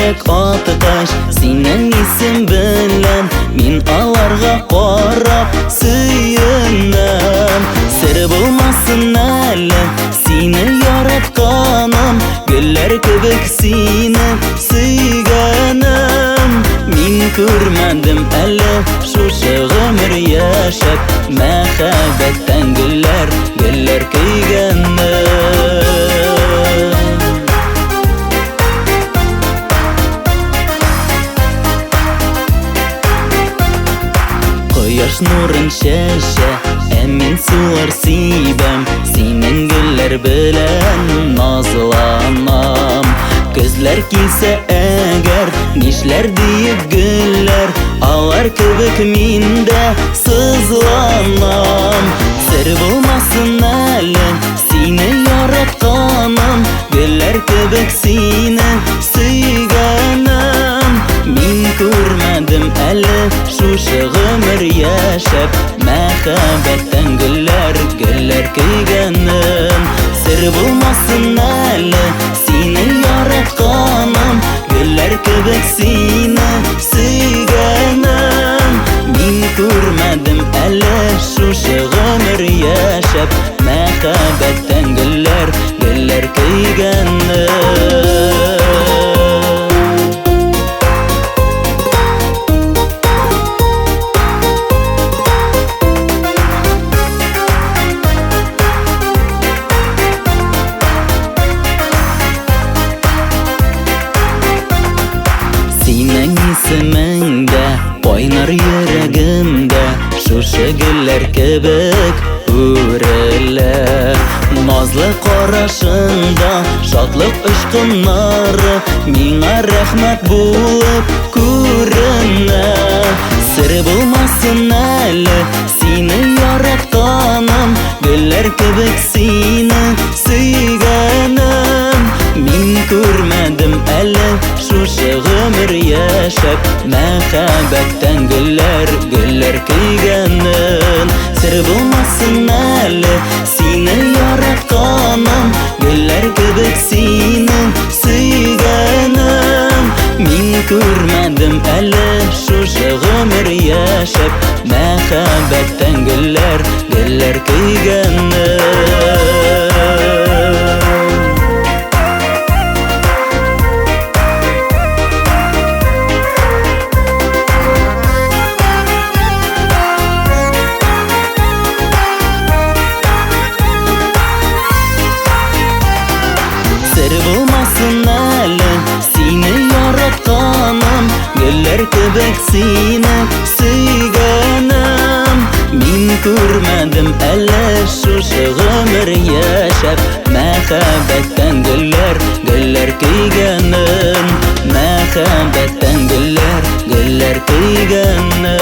чәчәк аткач, синең исем белән мин аларга карап сөенәм. Сер булмасын әле сине яратканым, гөлләр кебек сине сөйгәнем. Мин күрмәдем әле шушы гомер яшәп, мәхәббәттән гөлләр, гөлләр көйгәнен. Кояш нурын чәчә, ә мин сулар сибәм, синең гөлләр белән назланам. Көзләр килсә әгәр, нишләр диеп гөлләр, алар кебек мин дә сызланам. Сер булмасын әле сине яратканым, гөлләр кебек сине сөйгәнем. Мин күрмәдем әле шушы гомер яшәп, мәхәббәттән гөлләр, гөлләр көйгәнен. Сер булмасын әле сине яратканым, гөлләр кебек сине сөйгәнем. Мин күрмәдем әле шушы гомер яшәп, мәхәббәттән гөлләр, гөлләр көйгәнен. Синең исемең дә кайнар йөрәгемдә, шушы гөлләр кебек үрелә. Назлы карашыңда шатлык очкыннары миңа рәхмәт булып күренә. Сер булмасын әле сине яратканым, гөлләр кебек сине сөйгәнем. Мин күрмәдем әле шушы гомер яшәп, мәхәббәттән гөлләр, гөлләр көйгәнен. Сер булмасын әле сине яратканым, гөлләр кебек сине сөйгәнем. Мин күрмәдем әле шушы гомер яшәп, мәхәббәттән гөлләр, гөлләр көйгәнен. Сер булмасын әле сине яратканым, гөлләр кебек сине сөйгәнем. Мин күрмәдем әле шушы гомер яшәп, мәхәббәттән гөлләр, гөлләр көйгәнен. Мәхәббәттән гөлләр, гөлләр көйгәнен.